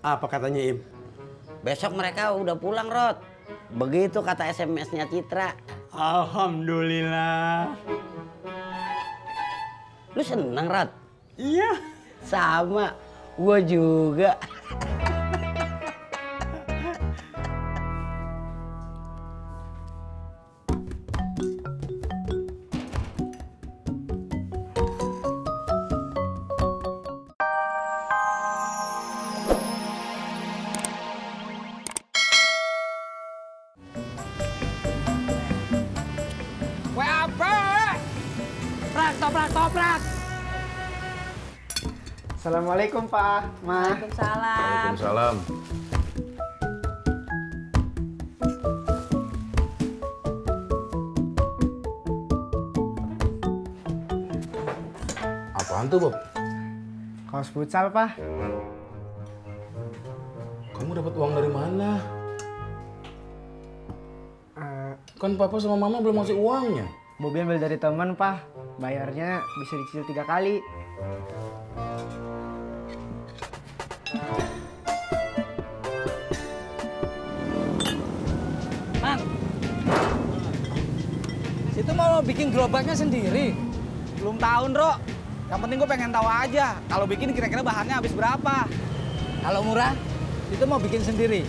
Apa katanya Im? Besok mereka udah pulang, Rod. Begitu kata SMS-nya Citra. Alhamdulillah. Lu seneng, Rod? Iya. Sama, gua juga. Toprak. Assalamualaikum Pak, Ma. Waalaikumsalam. Waalaikumsalam. Apaan tuh, Bob? Kaos futsal, Pak. Kamu dapat uang dari mana? Kan Papa sama Mama belum ngasih uangnya. Bobi ambil dari teman, Pak. Bayarnya bisa dicicil 3 kali. Man, situ mau bikin gerobaknya sendiri. Belum tahu, Ndro. Yang penting gue pengen tahu aja. Kalau bikin kira-kira bahannya habis berapa? Kalau murah, itu mau bikin sendiri.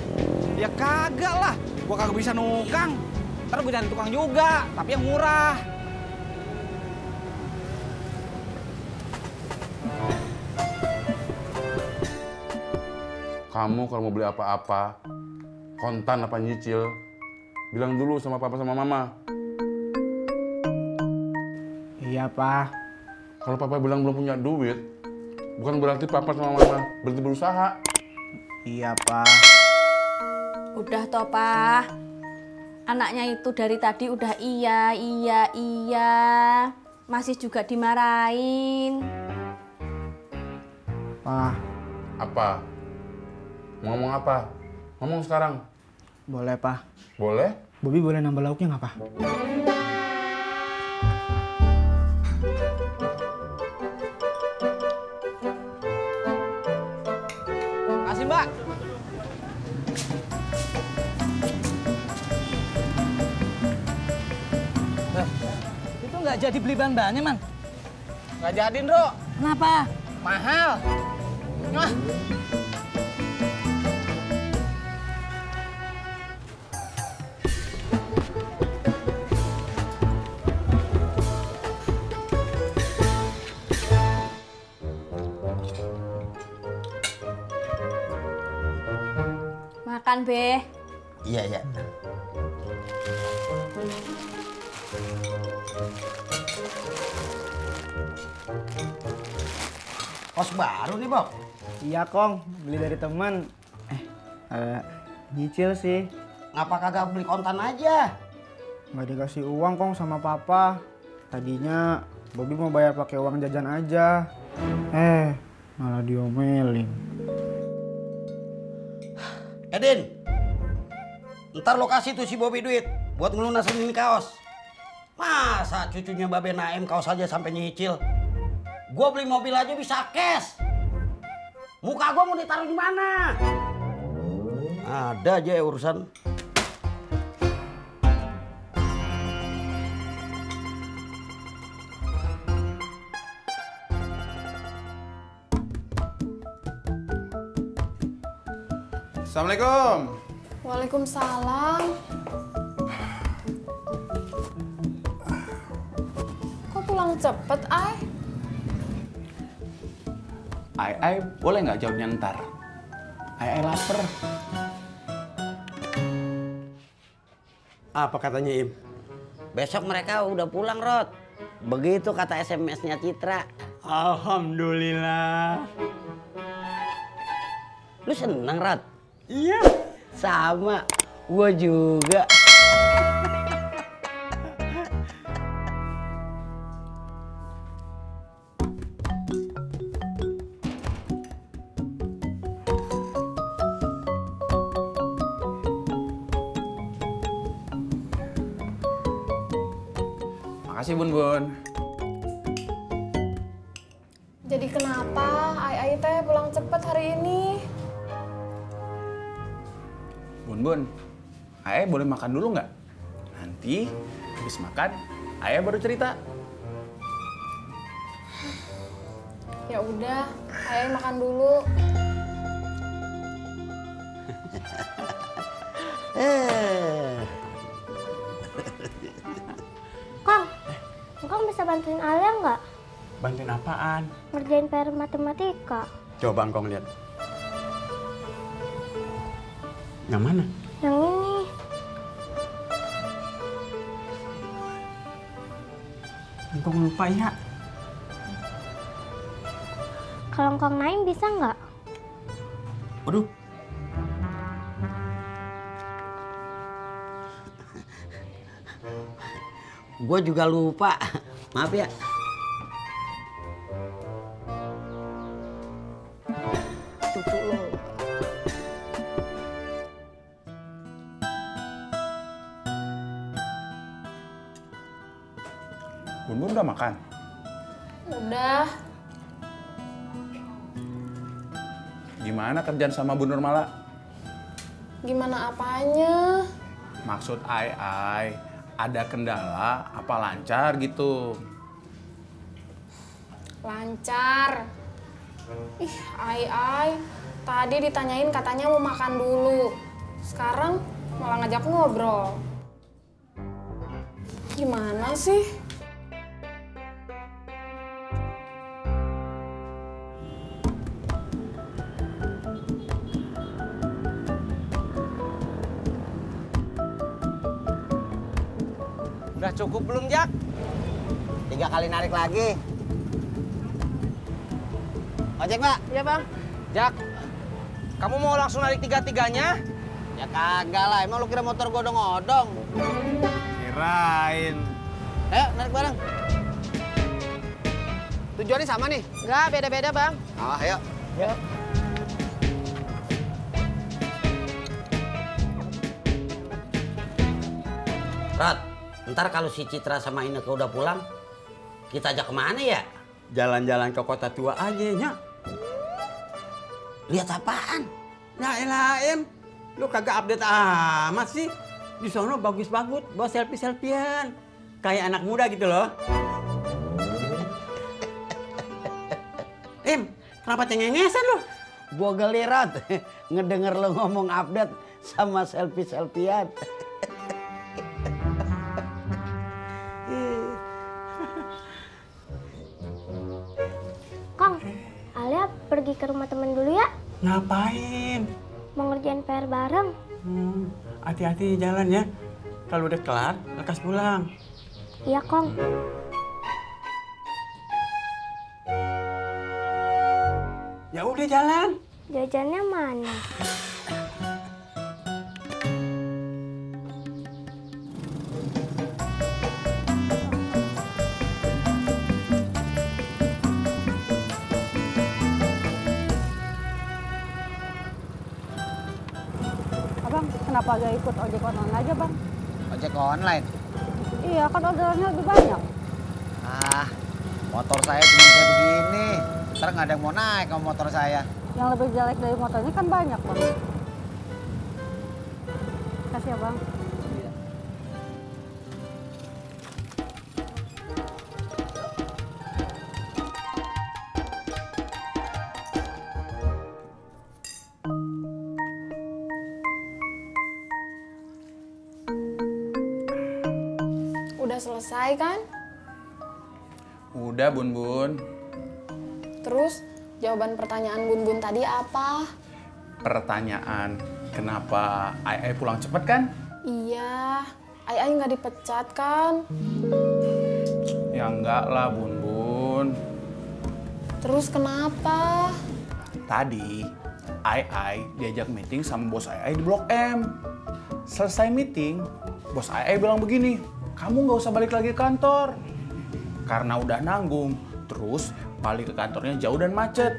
Ya kagak lah. Gue kagak bisa nukang. Ntar gue cari tukang juga, tapi yang murah. Kamu kalau mau beli apa-apa, kontan apa nyicil, bilang dulu sama Papa sama Mama. Iya, Pak. Kalau Papa bilang belum punya duit, bukan berarti Papa sama Mama berhenti berusaha. Iya, Pak. Udah toh, Pak. Anaknya itu dari tadi udah iya. Masih juga dimarahin. Pak. Apa? Mau ngomong apa? Ngomong sekarang. Boleh, Pak. Boleh? Bobi boleh nambah lauknya nggak, Pak? Kasih, Mbak. Itu nggak jadi beli bahan-bahannya, Man. Nggak jadi, Ndro. Kenapa? Mahal. Wah. Makan, Be. Iya. Kos baru nih, Bob. Iya, Kong. Beli dari teman. Nyicil sih. Ngapa kagak beli kontan aja? Nggak dikasih uang, Kong, sama Papa. Tadinya Bobi mau bayar pakai uang jajan aja. Malah diomelin. Edin, ntar lo kasih tuh si Bobi duit buat ngelunasin ini kaos. Masa cucunya Babe Naim kaos aja sampai nyicil? Gue beli mobil aja bisa cash. Muka gue mau ditaruh di mana? Ada aja ya urusan. Assalamualaikum. Waalaikumsalam. Kok pulang cepet, Ay? Ai boleh nggak jawabnya ntar? Ai lapar. Apa katanya Im? Besok mereka udah pulang, Rod. Begitu kata SMS-nya Citra. Alhamdulillah. Lu seneng, Rod? Iya. Sama, gua juga. Makasih Bun. Jadi kenapa Ai teh pulang cepet hari ini? Bun, Ayah boleh makan dulu nggak? Nanti habis makan, Ayah baru cerita. Ya udah, Ayah makan dulu. Kang, Kang bisa bantuin Alia nggak? Bantuin apaan? Ngerjain PR matematika. Coba engkong lihat. Yang mana? Yang ini. Engkong lupa ya? Kalau Kang Naim bisa nggak? Waduh. Gue juga lupa. Maaf ya. Cucu lo. Bun udah makan? Udah. Gimana kerjaan sama Bu Nurmala? Gimana apanya? Maksud Ai, ada kendala apa lancar gitu? Lancar. Ih, Ai. Tadi ditanyain katanya mau makan dulu. Sekarang malah ngajak ngobrol. Gimana sih? Udah cukup belum, Jak? 3 kali narik lagi. Ojek, Pak. Iya, Bang. Jak, kamu mau langsung narik 3-3-nya? Ya kagak lah, emang lu kira motor gua odong-odong? Kirain. Ayo, narik bareng. Tujuannya sama nih? Enggak, beda-beda, Bang. Oh, ayo. Yuk. Rat, ntar kalau si Citra sama Ineke udah pulang, kita ajak kemana ya? Jalan-jalan ke kota tua aja, Nyak. Lihat apaan? Ya elah, Em. Lu kagak update amat sih. Di sono bagus-bagus, bawa selfie-selfiean. Kayak anak muda gitu loh. Em, kenapa cengengesan lu? Gua gelirat ngedenger lo ngomong update sama selfie-selfiean. Kang, Alia pergi ke rumah temen dulu ya. Ngapain? Mau ngerjain PR bareng. Hati-hati di jalan ya. Kalau udah kelar, lekas pulang. Iya, Kang. Ya udah jalan. Jajannya mana? Abang, kenapa gak ikut ojek online aja, Bang? Ojek online? Iya, kan orderannya lebih banyak. Ah, motor saya cuma kayak begini. Ntar nggak ada yang mau naik sama motor saya. Yang lebih jelek dari motornya kan banyak, Bang. Kasih ya, Bang. Udah selesai kan? Udah, Bun. Terus jawaban pertanyaan Bun tadi apa? Pertanyaan, kenapa Ai pulang cepet kan? Iya, Ai nggak dipecat kan? Ya enggak lah, Bun. Terus kenapa? Tadi, Ai diajak meeting sama bos Ai di Blok M. Selesai meeting, bos Ai bilang begini, kamu nggak usah balik lagi ke kantor. Karena udah nanggung, terus balik ke kantornya jauh dan macet.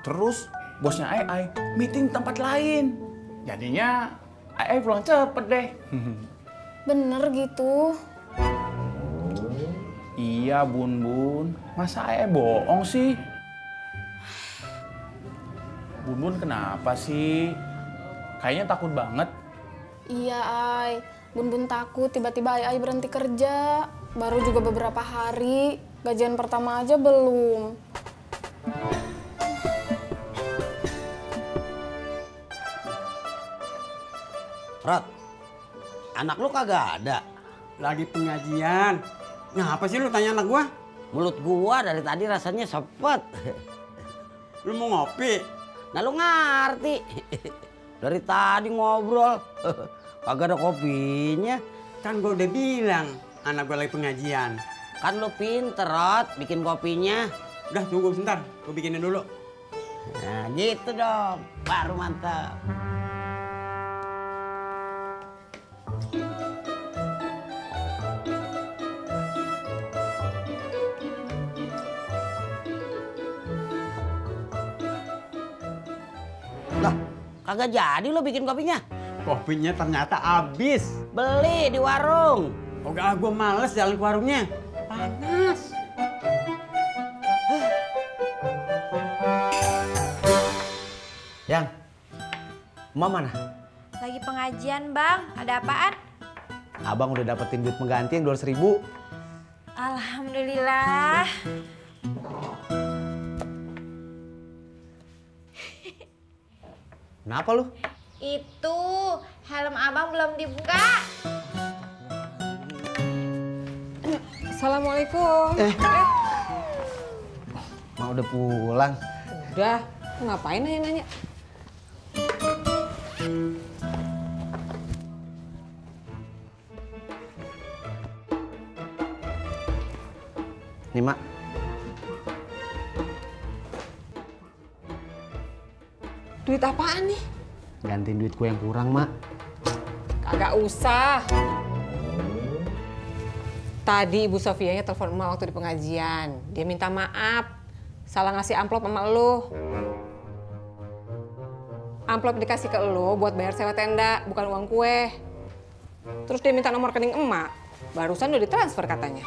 Terus bosnya Ai meeting tempat lain. Jadinya Ai pulang cepet deh. Bener gitu? Iya, Bun. Masa Ai bohong sih? Bun kenapa sih? Kayaknya takut banget. Iya, Ai. Bun takut tiba-tiba Ai berhenti kerja. Baru juga beberapa hari, gajian pertama aja belum. Rod, anak lu kagak ada. Lagi pengajian. Ngapa sih lu tanya anak gua? Mulut gua dari tadi rasanya sepet. Lu mau ngopi? Nah lu ngerti. Dari tadi ngobrol. Kagak ada kopinya. Kan gua udah bilang anak gua lagi pengajian. Kan lu pinter, Rod, bikin kopinya. Udah tunggu sebentar, gua bikinin dulu. Nah gitu dong, baru mantap. Lah, kagak jadi lo bikin kopinya? Kopinya ternyata habis. Beli di warung. Enggak, gua males jalan ke warungnya. Panas. Yang, Emak mana? Lagi pengajian, Bang. Ada apaan? Abang udah dapetin duit pengganti yang 200.000. Alhamdulillah. Kenapa lu? Itu helm abang belum dibuka. Assalamualaikum. Mak udah pulang. Udah, ngapain nanya-nanya? Nih, Mak. Duit apaan nih? Gantiin duit gue yang kurang, Mak. Kagak usah. Tadi Ibu Sofianya telepon emak waktu di pengajian. Dia minta maaf. Salah ngasih amplop sama lu. Amplop dikasih ke lu buat bayar sewa tenda, bukan uang kue. Terus dia minta nomor rekening emak. Barusan udah ditransfer katanya.